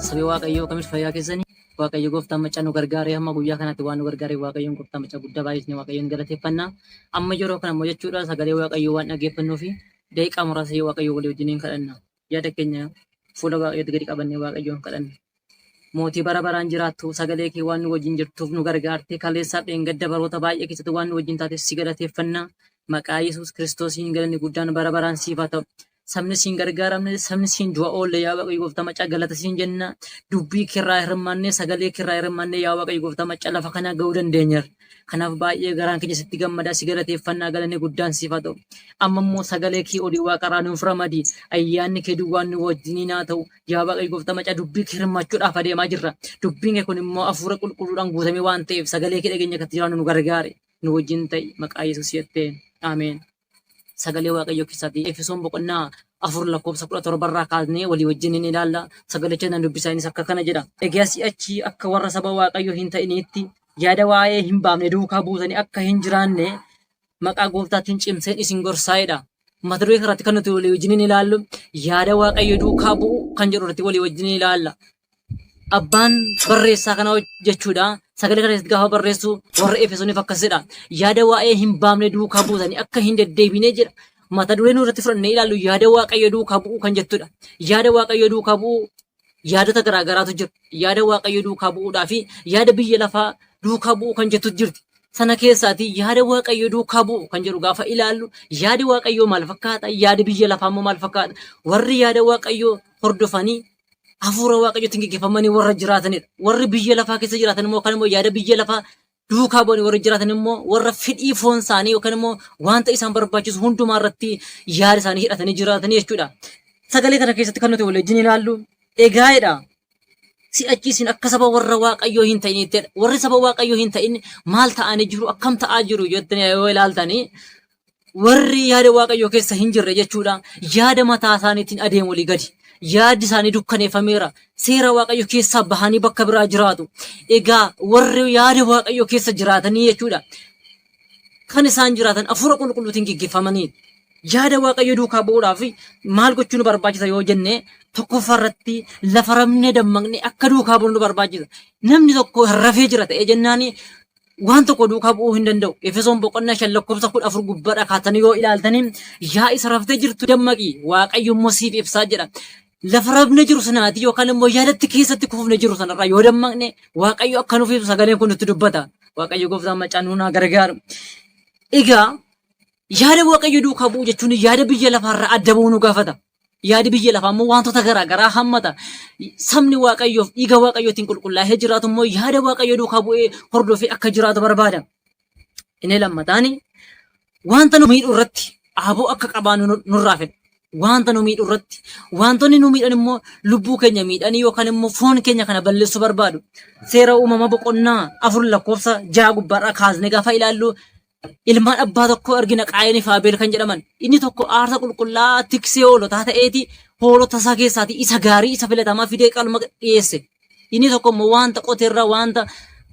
Sabi Waaqayyoo akkamitti fayyaa keessanii? Waaqayyo gooftaan macaa nu gargaaree hamma guyyaa kanatti waan nu gargaaree Waaqayyoon gooftaan macaa guddaa baay'isne Waaqayyoon galateeffanna. Amma yeroo kana immoo jechuudha sagalee Waaqayyoo waan dhaggeeffannuu fi daqiiqaa muraasa yoo Waaqayyo walii wajjiniin kadhanna. Yaada keenya fuula Waaqayyootti gadi qabannee Waaqayyoon kadhanna. Mootii bara baraan jiraattu sagalee kee waan nu wajjin jirtuuf nu gargaartee kaleessaaf dheengadda baroota baay'ee keessatti waan nu wajjin taateef si galateeffanna. Maqaa Yesuus Kiristoosiin galanni guddaan bara baraan siif haa ta'u. Sabni siin gargaaramne, sabni siin du'a oolle yaa Waaqayyo gooftaa macaa galata siin jenna. Dubbii keerraa hirmaannee, sagalee keerraa hirmaannee yaa Waaqayyo gooftaa macaa lafa kanaa ga'uu dandeenyeerra. Kanaaf baay'ee garaan keenya sitti gammadaa si galateeffannaa galanni guddaan siif haa ta'u. Amma immoo sagalee kee olii waaqarraa nuuf ramadi. Ayyaanni kee duwwaan nu wajjiniin haa ta'u. Yaa Waaqayyo gooftaa macaa dubbii kee hirmaachuudhaaf adeemaa jirra. Dubbiin kee kun immoo hafuura qulqulluudhaan guutamee waan ta'eef sagalee kee dhageenya akka jiraannu nu gargaari. Nu wajjin ta'i maqaa Yesuus jettee. Ameen. Sagalee Waaqayyoo keessaatii Efesoon boqonnaa 4 lakkoofsa 17 irraa kaasnee walii wajjin ni ilaalla. Sagalicha nan dubbisa innis akka kana jedha. Egaa si'achi akka warra saba Waaqayyoo hin ta'iniitti yaada waa'ee hin baafne duukaa buutanii akka hin jiraanne maqaa gooftaatiin cimseen isin gorsaa jedha. Mata duree kanarratti kan nuti walii wajjin ilaallu yaada Waaqayyoo duukaa bu'u kan jedhu irratti walii wajjin ilaalla. Abbaan barreessaa kana jechuudha. Sagalee kana keessatti gaafa barreessu warra Efesooniif akkas jedha. Yaada waa'ee hin baafne duukaa buutanii akka hin deddeebine jedha. Mata duree nu irratti fudhannee ilaallu yaada Waaqayyo duukaa bu'uu kan jettudha. Yaada Waaqayyo duukaa bu'uu yaadota garaa garaatu jira. Yaada Waaqayyo duukaa bu'uudhaa fi yaada biyya lafaa duukaa bu'uu kan jettu jirti. Sana keessaati yaada Waaqayyo duukaa bu'u kan jedhu gaafa ilaallu yaadi Waaqayyoo maal fakkaata? Yaadi biyya lafaa immoo maal fakkaata? Warri yaada Waaqayyoo hordofanii hafuura Waaqayyootiin geggeeffamanii warra jiraatanidha. Warri biyya lafaa keessa jiraatan immoo yookaan immoo yaada biyya lafaa duukaa bu'anii warri jiraatan immoo warra fedhii foon isaanii yookaan immoo wanta isaan barbaachisu hundumaa irratti yaada isaanii hidhatanii jiraatanii jechuudha. Sagalee kana keessatti kan nuti wal wajjin ilaallu egaa jedha. Si'achi isin akka saba warra Waaqayyoo hin ta'iniittidha. Warri saba Waaqayyoo hin ta'in maal ta'anii jiru akkam ta'aa jiru jettanii yoo ilaaltanii Warri yaada Waaqayyoo keessa hin jirre jechuudha. Yaada mataa isaaniitiin adeemu olii gadi. Yaaddi isaanii dukkaneeffameera. Seera Waaqayyoo keessaa bahanii bakka biraa jiraatu. Egaa warri yaada Waaqayyoo keessa jiraatanii jechuudha. Kan isaan jiraatan hafuura qulqulluutiin geggeeffamanii. Yaada Waaqayyoo duukaa bu'uudhaaf maal gochuu nu barbaachisa yoo jenne tokkoffaa irratti lafa rafnee dammaqnee akka duukaa bu'u nu barbaachisa. Namni tokko rafee jira ta'ee jennaan waan tokko duukaa bu'uu hin danda'u. Efesoon boqonnaa 5 lakkoofsa 14 gubbaadha kaatanii yoo ilaaltanii yaa isa raftee jirtu dammaqi Waaqayyo immoo siif ibsaa jedha. Lafa rafne jiru sanaati yookaan immoo yaadatti keessatti kufne jiru sanarraa yoo dammaqne Waaqayyo akka nuuf ibsu sagaleen kun nutti dubbata. Waaqayyo gooftaan macaa nuun haa gargaaru. Egaa yaada Waaqayyo duukaa bu'uu jechuun yaada biyya lafaarraa adda bu'uu nu gaafata. Yaadi biyya lafaa immoo wantoota garaa garaa hammata. Sabni Waaqayyoof dhiiga Waaqayyootiin qulqullaa'ee jiraatu immoo yaada Waaqayyoo duukaa bu'ee hordofee akka jiraatu barbaada. Inni lammataani wanta nu miidhu irratti aaboo akka qabaannu nurraa fedha. Wanta nu miidhu irratti wantoonni nu miidhan immoo lubbuu keenya miidhanii yookaan immoo foon keenya kana balleessuu barbaadu. Seera uumama boqonnaa 4 lakkoofsa 6 gubbaarraa kaasnee gaafa ilaallu Ilmaan abbaa tokkoo argina Qaayinii fi Abeel kan jedhaman. Inni tokko aarsa qulqullaa'aa tiksee hoolotaa ta'eeti hoolota isaa keessaati isa gaarii isa filatamaa fidee qalma dhiyeesse. Inni tokko immoo wanta qoteerraa wanta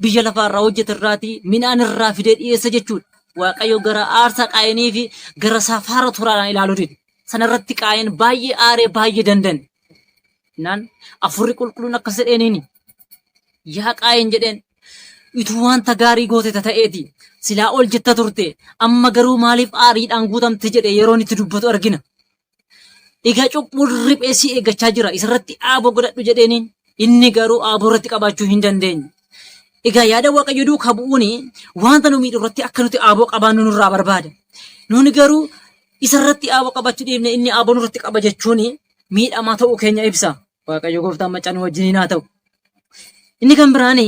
biyya lafaarraa hojjeterraati midhaan irraa fidee dhiyeesse jechuudha. Waaqayyo gara aarsaa Qaayinii fi gara isaa faara tolaadhaan ilaaluu dide. Sanarratti Qaayin baay'ee aaree baay'ee dandane. Naan afurri qulqulluun akkas jedheeniini. Yaa Qaayin jedheen utuu wanta gaarii gooteta ta'eeti silaa ol jetta turte amma garuu maaliif aariidhaan guutamte jedhe yeroon itti dubbatu argina. Egaa cubbuun riphee si eeggachaa jira isarratti aaboo godhadhu jedheeniin inni garuu aaboo irratti qabaachuu hin dandeenye. Egaa yaada Waaqayyo duukaa bu'uun wanta nu miidhu irratti akka nuti aaboo qabaannu nurraa barbaada. Nuni garuu isarratti aaboo qabaachuu dhiifne inni aaboo nurratti qaba jechuun miidhamaa ta'uu keenya ibsa. Waaqayyo gooftaan maccaa nu wajjiniin haa ta'u. Inni kan biraan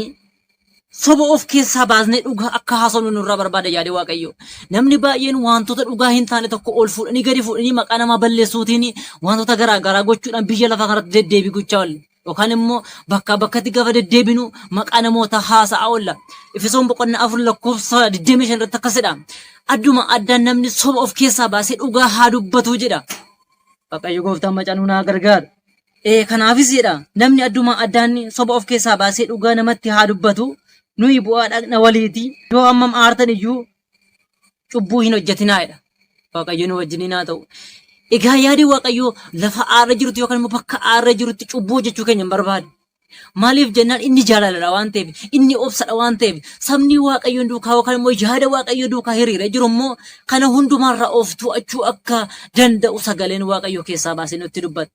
soba of keessaa baasnee dhugaa akka haasofnu nurraa barbaada yaade Waaqayyo. Namni baay'een wantoota dhugaa hin taane tokko ol fuudhanii gadi fuudhanii maqaa namaa balleessuutiin wantoota garaa garaa gochuudhaan biyya lafaa kanatti deddeebii gochaa oolla. Yookaan immoo bakkaa bakkatti gaafa deddeebinu maqaa namootaa haasa'aa oolla. Efesoon boqonnaa 4 lakkoofsa 25 irratti akkas jedha. Adduma addaan namni soba of keessaa baasee dhugaa haa dubbatu jedha. Waaqayyo gooftaan macaa nuun haa gargaaru. Ee kanaafis jedha namni addumaa addaan soba of keessaa baasee dhugaa namatti haa dubbatu. Nuyi bu'aa dhaqna waliiti. Yoo hammam aartan iyyuu cubbuu hin hojjetinaa jedha. Waaqayyo nu wajjiniin haa ta'u. Egaa yaadi Waaqayyoo lafa aarra jirutti yookaan immoo bakka aarra jirutti cubbuu hojjechuu keenya hin barbaadu. Maaliif jennaan inni jaalaladha waan ta'eef, inni obsadha waan ta'eef, sabni Waaqayyoon duukaa yookaan immoo yaada Waaqayyoo duukaa hiriiree jiru immoo kana hundumaarraa of to'achuu akka danda'u sagaleen Waaqayyoo keessaa baasee nutti dubbata.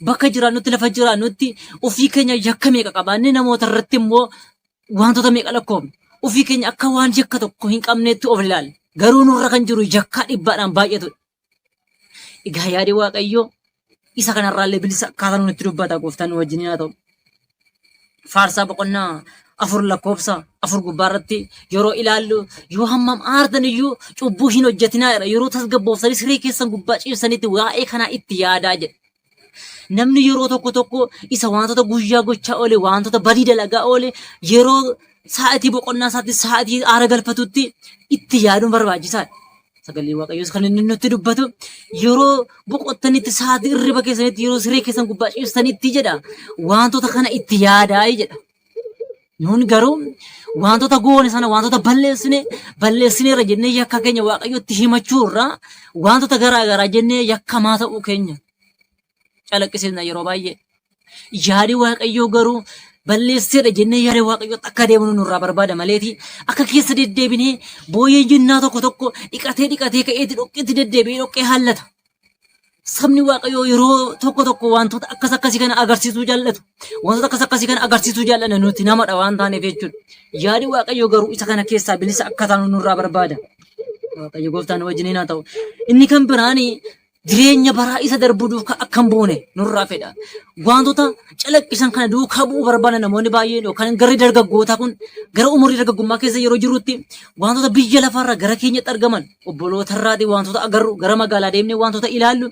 Bakka jiraannutti lafa jiraannutti ofii keenya yakka meeqa qabaannee namoota irratti immoo wantoota meeqa lakkoofna. Ofii keenya akka waan yakka tokko hin qabneetti of ilaalla. Garuu nurra kan jiru yakkaa dhibbaadhaan baay'atudha. Egaa yaadi Waaqayyoo isa kanarraallee bilisa akkaataa nutti dubbata gooftaan nu wajjin haa ta'u. Faarsaa boqonnaa 4 lakkoofsa 4 gubbaa irratti yeroo ilaallu yoo hammam aartan iyyuu cubbuu hin hojjetinaa jedha. Yeroo tasgabbooftanii siree keessan gubbaa ciibsanitti waa'ee kanaa itti yaadaa jedha. Namni yeroo tokko tokko isa wantoota guyyaa gochaa oole, wantoota badii dalagaa oole, yeroo sa'atii boqonnaa isaatti sa'atii aara galfatutti itti yaaduun barbaachisaadha. Sagalee Waaqayyoos kan inni nutti dubbatu yeroo boqottanitti sa'atii irriba keessanitti yeroo siree keessan gubbaa ciistanitti jedha wantoota kana itti yaadaa jedha. Nuun garuu wantoota goone sana wantoota balleessine balleessineerra jennee yakka keenya Waaqayyotti himachuu irraa wantoota garaa garaa jennee yakkamaa ta'uu keenya calaqqisiisna yeroo baay'ee. Yaadi Waaqayyoo garuu balleesseedha jennee yaada Waaqayyootti akka deemnu nurraa barbaada maleeti akka keessa deddeebinee booyyee jinnaa tokko tokko dhiqatee dhiqatee ka'eeti dhoqqeetti deddeebi'ee dhoqqee haallata. Sabni Waaqayyoo yeroo tokko tokko wantoota akkas akkasii kana agarsiisuu jaallatu. Wantoota akkas akkasii kana agarsiisuu jaallanna nuti namadha waan taaneef jechuudha. Yaadi Waaqayyoo garuu isa kana keessaa bilisa akka taanu nurraa barbaada. Waaqayyo gooftaan wajjiniin haa ta'u. Inni kan biraan jireenya baraa isa darbu duukaa akka hin buune nurraa fedha. Wantoota calaqqisan kana duukaa bu'uu barbaada namoonni baay'een yookaan garri dargaggootaa kun gara umurii dargaggummaa keessa yeroo jirrutti wantoota biyya lafaarraa gara keenyatti argaman obbolootarraatii wantoota agarru gara magaalaa deemnee wantoota ilaallu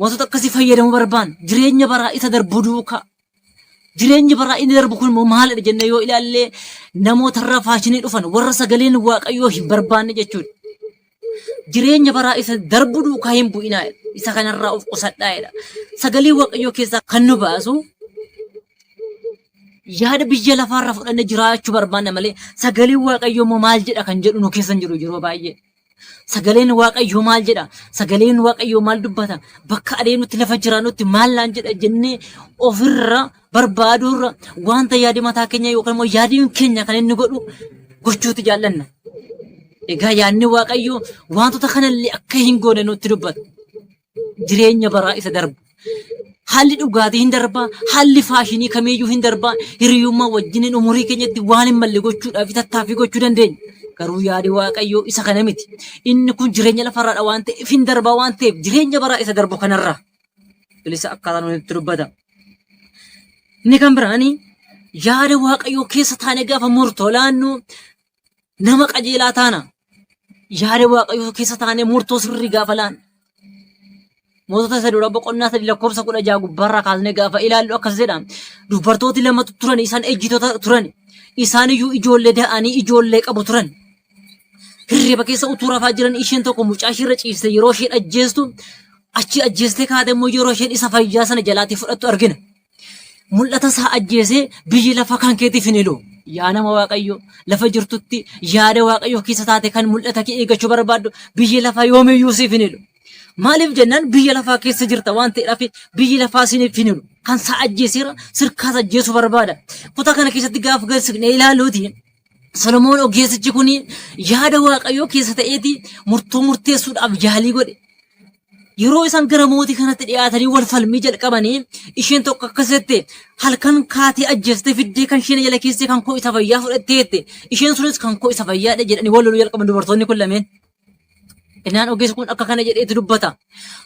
wantoota akkasii fayyadamuu barbaanna. Jireenya baraa isa darbu duukaa. Jireenyi baraa inni darbu kun immoo maalidha jennee yoo ilaalle namootarraa faashinii dhufan warra sagaleen waaqayyoo hin barbaanne jechuudha. Jireenya baraa isa darbu duukaa hin bu'inaa jedha. Isa kanarraa of qusadhaa jedha. Sagalee waaqayyoo keessaa kan nu baasu yaada biyya lafaarraa fudhannee jiraachuu barbaanna malee sagaleen waaqayyoo immoo maal jedha kan jedhu nu keessa hin jiru yeroo baay'ee. Sagaleen Waaqayyoo maal jedha? Sagaleen Waaqayyoo maal dubbata? Bakka adeemnutti lafa jiraannutti maal naan jedha jennee ofirra barbaaduurra wanta yaadi mataa keenya yookaan immoo yaadiin keenya kan inni godhu gochuutti jaallanna. Egaa yaadni Waaqayyoo wantoota kanallee akka hin goone nutti dubbata. Jireenya baraa isa darbu. Haalli dhugaatii hin darbaa, haalli faashinii kamiiyyuu hin darbaa, hiriyummaa wajjiniin umurii keenyatti waan hin malle gochuudhaaf tattaaffii gochuu dandeenya. Garuu yaadi Waaqayyoo isa kana miti. Inni kun jireenya lafarraadha waan ta'eef hin darbaa waan ta'eef jireenya baraa isa darbu kanarraa bilisa akkaataa nuti dubbata. Inni kan biraani yaada Waaqayyoo keessa taane gaafa murtoo laannu nama qajeelaa taana. Yaada Waaqayyoo keessa taanee murtoo sirrii gaafa laannu. Mootota isa dura boqonnaa 3 lakkoofsa 16 gubbaarraa kaasnee gaafa ilaallu akkas jedha. Dubartooti lamatu turan isaan ejjitoota turan. Isaan iyyuu ijoollee da'anii ijoollee qabu turan. Hirriba keessa utuu rafaa jiran isheen tokko mucaa isheerra ciiste yeroo isheen ajjeestu achi ajjeestee kaate immoo yeroo isheen isa fayyaa sana jalaatii fudhattu argina. Mul'ata isaa ajjeesee biyyi lafa kan keetiif hin hilu. Yaa nama Waaqayyo lafa jirtutti yaada Waaqayyo keessa taate kan mul'ata kee eeggachuu barbaaddu biyyi lafaa yoomiyyuu siif hin hilu. Maaliif jennaan biyya lafaa keessa jirta waan ta'eedhaaf biyyi lafaa siif hin hilu. Kan isaa ajjeeseera sirkaas ajjeesuu barbaada. Kutaa kana keessatti gaafa gad siqnee ilaaluuti. Solomoon ogeessichi kun yaada Waaqayyoo keessa ta'eeti murtoo murteessuudhaaf yaalii godhe. Yeroo isaan gara mootii kanatti dhiyaatanii wal falmii jalqabanii isheen tokko akkas jette halkan kaatee ajjeestee fiddee kan isheen jala keessee kan koo isa fayyaa fudhattee jette isheen sunis kan koo isa fayyaadha jedhanii wal loluu jalqaban dubartoonni kun lameen. Innaan ogeessi kun akka kana jedheetu dubbata.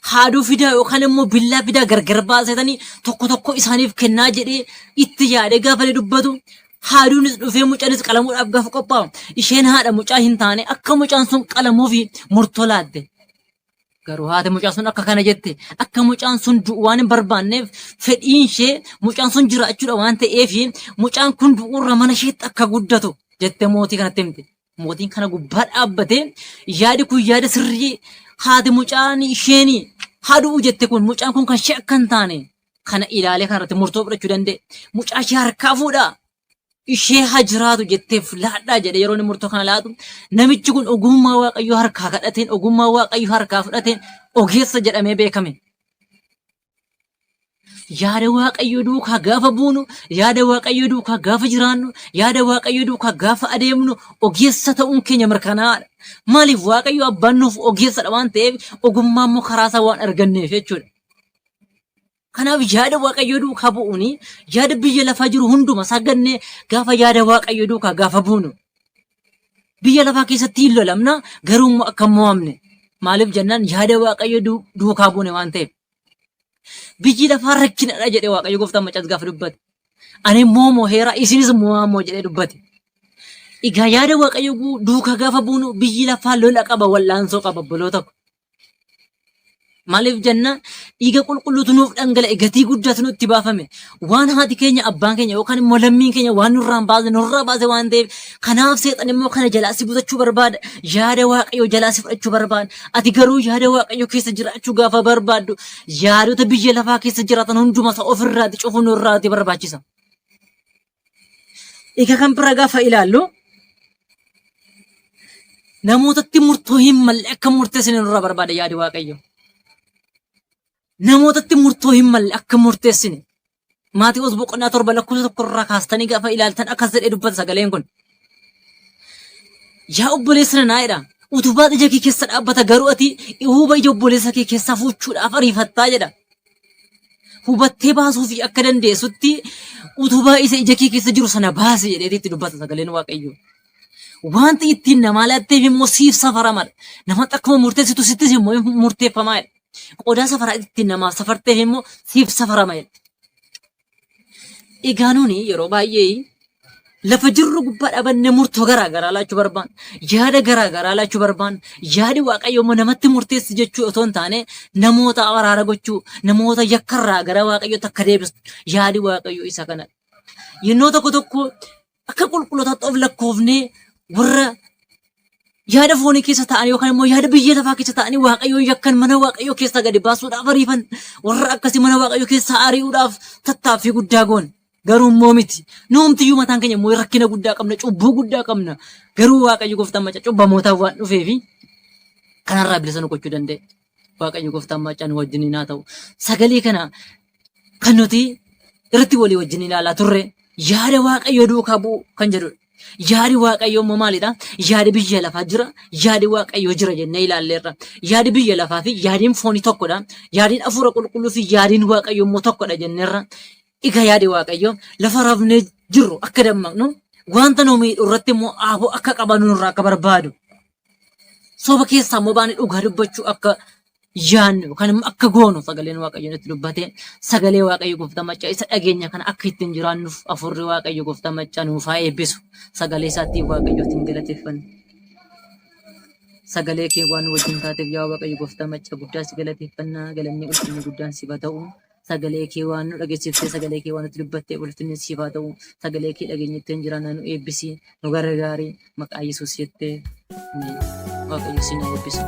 Haaduu fidaa yookaan immoo billaa fidaa gargar baasetanii tokko tokko isaaniif kennaa jedhee itti yaadee gaafa inni dubbatu haaduunis dhufee mucaanis qalamuudhaaf gaafa qophaa'u isheen haadha mucaa hin taane akka mucaan sun qalamuufi murtoo laatte. Garuu haati mucaa sun akka kana jette akka mucaan sun du'u waan hin barbaanneef fedhiin ishee mucaan sun jiraachuudha waan ta'eef mucaan kun du'uurra mana isheetti akka guddatu jette mootii kanatti himte. Mootiin kana gubbaa dhaabbatee yaadi kun yaada sirrii haati mucaan isheen haa du'u jette kun mucaan kun kan ishee akka hin taane kana ilaalee kanarratti murtoo fudhachuu danda'e. Mucaa ishee harkaa fuudhaa. Ishee haa jiraatu jetteef laadhaa jedhe yeroo inni murtoo kana laatu namichi kun ogummaa waaqayyoo harkaa kadhateen ogummaa waaqayyoo harkaa fudhateen ogeessa jedhamee beekame. Yaada Waaqayyoo duukaa gaafa buunu, yaada Waaqayyoo duukaa gaafa jiraannu, yaada Waaqayyoo duukaa gaafa adeemnu ogeessa ta'uun keenya mirkanaa'aadha. Maaliif Waaqayyo abbaan nuuf ogeessadha waan ta'eef ogummaa immoo karaa isaa waan arganneef jechuudha. Kanaaf yaada Waaqayyoo duukaa bu'uun yaada biyya lafaa jiru hunduma isaa gannee gaafa yaada Waaqayyoo duukaa gaafa buunu biyya lafaa keessatti hin lolamna garuu immoo akka hin mo'amne maaliif jennaan yaada Waaqayyoo duukaa buune waan ta'eef. Biyyi lafaa rakkinadha jedhee Waaqayyo gooftaan macaas gaafa dubbate. Ani immoo mo'eera isinis mo'amoo jedhee dubbate. Egaa yaada Waaqayyo duukaa gaafa buunu biyyi lafaa lola qaba wal'aansoo qaba obboloota ko. Maaliif jennaan dhiiga qulqulluutu nuuf dhangala'e gatii guddaatu nutti baafame. Waan haati keenya abbaan keenya yookaan immoo lammiin keenya waan nurraa hin baasne nurraa baase waan ta'eef kanaaf seexan immoo kana jalaa si butachuu barbaada. Yaada Waaqayyoo jalaa si fudhachuu barbaada. Ati garuu yaada Waaqayyoo keessa jiraachuu gaafa barbaaddu yaadota biyya lafaa keessa jiraatan hunduma isaa ofirraati cufuu nurraati barbaachisa. Egaa kan bira gaafa ilaallu namootatti murtoo hin malle akka murteessine nurraa barbaada yaadi Waaqayyo. Namootatti murtoo hin malle akka murteessine. Maatiwoos boqonnaa 7 lakkoofsa 1 irraa kaastanii gaafa ilaaltan akkas jedhee dubbata sagaleen kun. Yaa obboleessa nanaa jedha. Utubaan ija kee keessa dhaabbata garuu ati huuba ija obboleessa kee keessaa fuuchuudhaaf ariifattaa jedha. Hubattee baasuuf akka dandeessutti utubaa isa ija kee keessa jiru sana baasi jedheeti itti dubbata sagaleen Waaqayyoo. Wanti ittiin namaa laatteef immoo siif safaramadha. Namatti akkuma murteessitu sittis immoo murteeffamaa jedha. Qodaa safaraa ittiin namaaf safarteef immoo siif safarama jedha. Egaa nuni yeroo baay'ee lafa jirru gubbaa dhaabannee murtoo garaa garaa laachuu barbaanna. Yaada garaa garaa laachuu barbaanna. Yaadi Waaqayyo immoo namatti murteessi jechuu otoo hin taane namoota araara gochuu, namoota yakkarraa gara Waaqayyootti akka deebistu yaadi Waaqayyo isa kanadha. Yennoo tokko tokko akka qulqullootaatti of lakkoofnee warra yaada foonii keessa ta'an yookaan immoo yaada biyya lafaa keessa ta'anii waaqayyoon yakkan mana waaqayyoo keessaa gadi baasuudhaaf ariifan warra akkasii mana waaqayyoo keessaa ari'uudhaaf tattaaffii guddaa goon garuu immoo miti nuumtiyyuu mataan keenya immoo rakkina guddaa qabna cubbuu guddaa qabna garuu waaqayyo gooftaan macaa cubbamootaaf waan dhufeefi kanarraa bilisa nu gochuu danda'e waaqayyo gooftaan macaa nu wajjiniin haa ta'u sagalee kana kan nuti irratti walii wajjin ilaalaa turre yaada waaqayyoo duukaa bu'u kan jedhudha. Yaadi waaqayyoo immoo maalidha? Yaadi biyya lafaa jira, yaadi waaqayyoo jira jennee ilaalleerra. Yaadi biyya lafaa fi yaadiin foonii tokkodha. Yaadiin hafuura qulqulluu fi yaadiin waaqayyoo immoo tokkodha jenneerra. Egaa yaadi waaqayyoo lafa rafnee jirru akka dammaqnu wanta nu miidhu irratti immoo aaboo akka qabannu nurraa akka barbaadu. Soba keessaa immoo baanee dhugaa dubbachuu akka yaannu yookaan immoo akka goonu sagaleen Waaqayyo nutti dubbate sagalee Waaqayyo gooftaa maccaa isa dhageenya kana akka ittiin jiraannuuf hafuurri Waaqayyo gooftaa maccaa nuuf haa eebbisu sagalee isaattiin Waaqayyootiin galateeffanna. Sagalee kee waan nu wajjin taateef yaa Waaqayyo gooftaa maccaa guddaa si galateeffanna galanni ulfinni guddaan siif haa ta'u. Sagalee kee waan nu dhageessiftee sagalee kee waan nutti dubbattee ulfinni siif haa ta'u. Sagalee kee dhageenye ittiin jiraanna nu eebbisi nu gargaari maqaa Yesuus jettee. Ameen. Waaqayyo sin haa eebbisu.